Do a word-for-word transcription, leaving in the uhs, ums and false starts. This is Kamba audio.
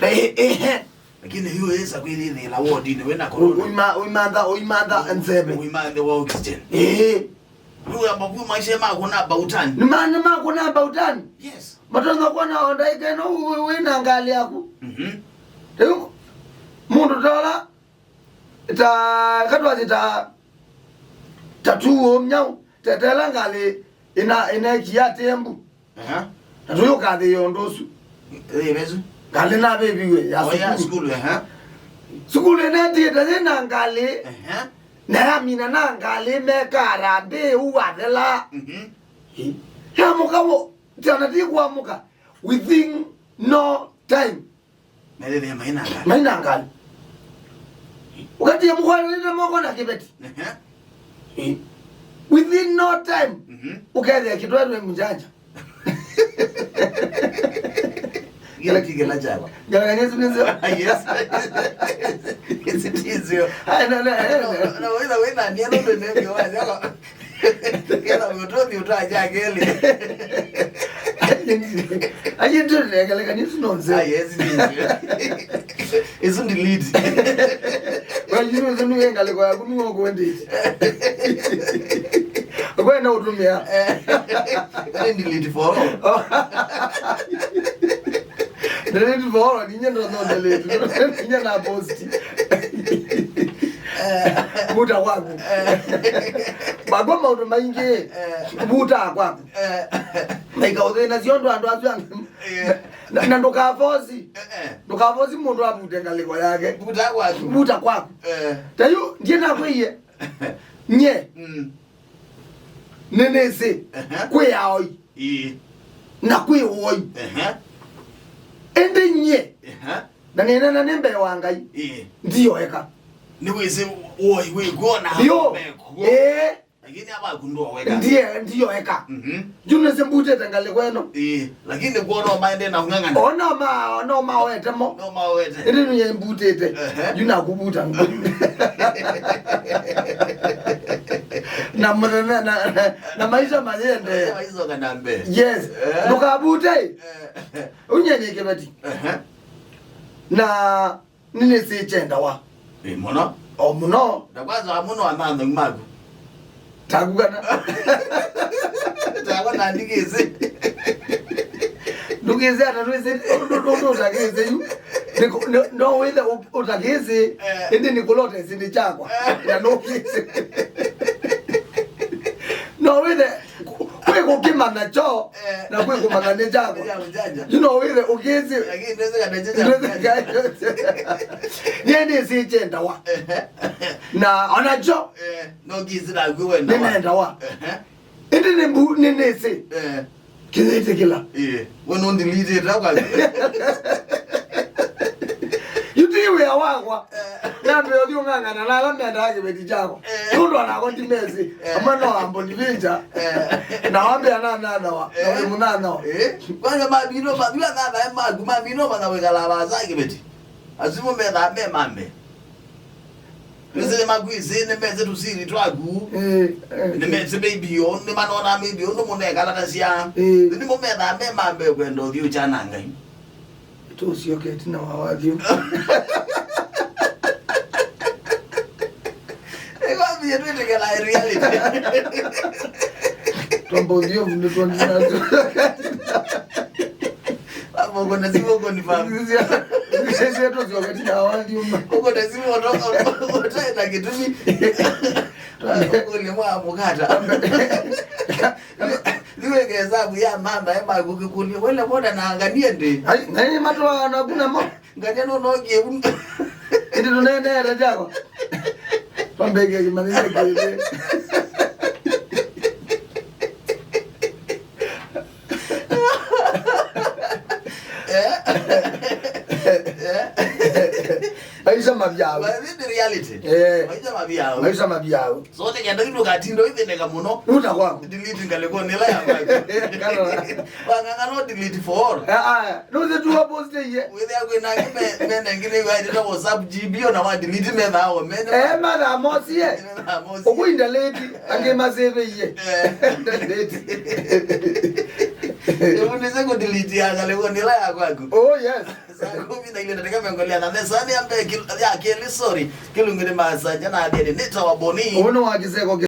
Eh, eh, eh. Lakini hiyo yesa kwĩthĩthĩla wodini wĩna corona. Uima-, uimantha, uimantha nzeve. Uimanthe wa oxygen. Eh. Nĩwĩamba kuma maisha maku na bautani. Nĩ ma-, nĩ makũna bautani. Yes. Matonya kuona o ndaika ĩno wĩ, wĩ, wĩ na ngalĩ yaku. Mhm. Rĩu mũndũ tola ta katwasi ta ta tuo mnyau tetela ngalĩ ina, ina kia tembu. Aha. Na tũyũkathĩĩa ũndũ ũsu. Ĩĩ, vesu. Ngalĩ navĩviwe ya Oh, ya sukulu. Sukulu, aha. Sukulu ĩnetiĩte yĩ na ngalĩ. Aha. Na yamina na ngalĩ meka harambee ũu wathela. Mhm. Ĩ. Yamũka wo, tana ti kuamũka. Within no time. Methĩthĩa maina ngalĩ. Maina ngalĩ. Ũkatia mũkwanĩte moko na kĩveti. Ehe. Eh. Within no time, Mhm. ũkethĩa kĩtwetwe mjanja. Kĩla ti kĩla kyakwa. Ngalagania isu nĩsyo. Yes. Isi ti syo. Ai, no, no, no, no. No, no, wĩna, wĩna, niĩ no ndĩ nĩngĩ wa, yako. Kĩla mũtũthi ũtaja kelĩ. Aje tu nĩngelekanie isu nonsense. Ah, yes, it is. Isu delete. Kwa hiyo isu nĩ ngalĩko yaku nĩ ũkwendete. Kwenda ũtũmĩa. Eh, delete for all. Delete for all, ninye ndo no delete. Ninye na post. Vuta kwaku. Makwa maũndũ maingĩ. Eh. Vuta kwaku. Eh. Na ikaũthĩna syonthe andũ asu angĩ. Eh. Na, na ndũkafosi. Eh, eh. Ndũkafosi mũndũ avute ngalĩko yake. Vuta kwaku. Vuta kwaku. Eh. Ta yu, ndiĩ nakwĩie. Nye. Mm. Nĩnĩsĩ. Ehe. Kwĩ aoi. Ĩĩ. Na kwĩ ũoi. Ehe. Ĩndĩ nye. Ehe. Na nĩneena nĩ mbee wa Ngai. Ĩĩ. Ndioeka. Nĩwĩsĩ ũoi wĩkw'o na Yo. Mekuo. Ĩĩ. Lakini abaku ndoeka. Ndiye, ndioeka. Mhm. Yu nĩsĩ mbutĩte ngalĩko ĩno. Ĩĩ. Lakini kwona maende na ung'ang'ana. Ona ma, ona maoete mo. No maoete. Ĩndĩ nĩye mbutĩte. Ehe. Yu nakuvuta. Na mũthenya, na, na, na maisha mayende. Maisha kana mbee. Yes. Eh. Ndũkavute. Eh. Ũnyenye kĩveti. Ehe. Na nĩnĩsĩ kyendawa. Ĩ mũno. O mũno. Na kwanza wa mũno wa mathau maku. Taku kana. Takwa na ndikĩsĩ. Ndũkĩsĩ ata ndwĩsĩ, ndũ-, ndũ-, ndũ-, ndũtakĩsĩ yu. Nĩkũ-, nĩ-, no wĩthe ũ-, ũtakĩsĩ, Eh. Ĩndĩ nĩkũlota ĩsĩndĩ kyakwa. Eh. Na nũkĩsĩ. No wĩthe Kwĩ kũkĩmanya kyo, eh, na kwĩ kũmanya nĩ kyakwa. Nĩ kya mũjanja. You know, wĩthe ũkĩsĩ. Lakini ndwĩsĩ kana nĩ kya mũjanja. Nĩnĩsĩ kyendawa. Ehe. Na ona kyo. Eh, no kĩsĩ naku wendawa. Nĩnendawa. Ehe. Ĩndĩ nĩ mbu-, nĩnĩsĩ. Eh. Kĩyĩtĩkĩla. Ĩĩ. We nũndilitĩte kwa. Yu ti wĩa wakwa. Eh. Nambe ũthi ũng'ang'ana na ala mendaa kĩveti kyakwa. Eh. Nũndũ anakwa ndimesĩ. Eh. Amwe no ambonivinja. Eh. Na wambĩa nananawa. Na wĩ mũnanawa. Eh. Kwanza mabino, mabino nanae maku, mabino mana wĩkala vasa kĩveti. Asu mo methaa me mambe. Nĩsĩ nĩmakwĩsĩ, nĩmesĩ tũsiri twaku. Eh, eh. Nĩmesĩ maybe o, nĩmanona maybe ũndũ mũnekalatasya. Eh. Nĩmo methaa me mambe kwenda ũthiũ kya na Ngai. Tũsyoke ĩtina wa wathiũ. Ĩkwambie twĩtĩkĩla reality. Twamba ũthiũ nĩ twenty-nine. Hapo uko na simu, uko ni fam. Sisi, sisi tũsyoke ĩtina wa wathiũ. Uko na simu, utoka, utoka na kĩtumi. Uko ni mwa mukata. Nĩwĩke hesabu ya mama, ema gũkĩkũlya, wele mwana na anganie ndĩ. Ai, na nĩ matwa na kuna mo. Ngania no no kĩu. Ĩndĩ tũneeneete kyakwa. Twambĩkie kĩmanyĩsyo kĩngĩ. Eh? Eh? Maisha mavyaũ. But this is the reality. Eh. Maisha mavyaũ. Maisha mavyaũ. So, nĩ kenda kĩndũ katinda ũithĩnĩka mũno. Vuta kwaku. Delete ngalĩko nĩ ĩla ya kwaku. Kana. Wang'ang'a no delete for all. Ah, ah. Nũsĩ tu wa post iye. Wĩthĩa kwĩ nangĩ me, me nengĩ nĩ wa ĩtĩta WhatsApp G B ona wa delete methaa o mene. Eh, mathaa mosie. Methaa mosie. Ũkwinda late, angĩ masĩvĩie. Eh. Delete. Ĩvundĩse kũ delete ya ngalĩko nĩ ĩla ya kwaku. Oh, yes. Kumi na ile ndatĩka mĩongo ĩlĩ na thanthatũ, nĩ ambe kil-, ya kelĩ, sorry. Kĩlungu nĩ Masanja na Adeni, nĩ Tawa Boni. Ũũ nĩ wa kĩseko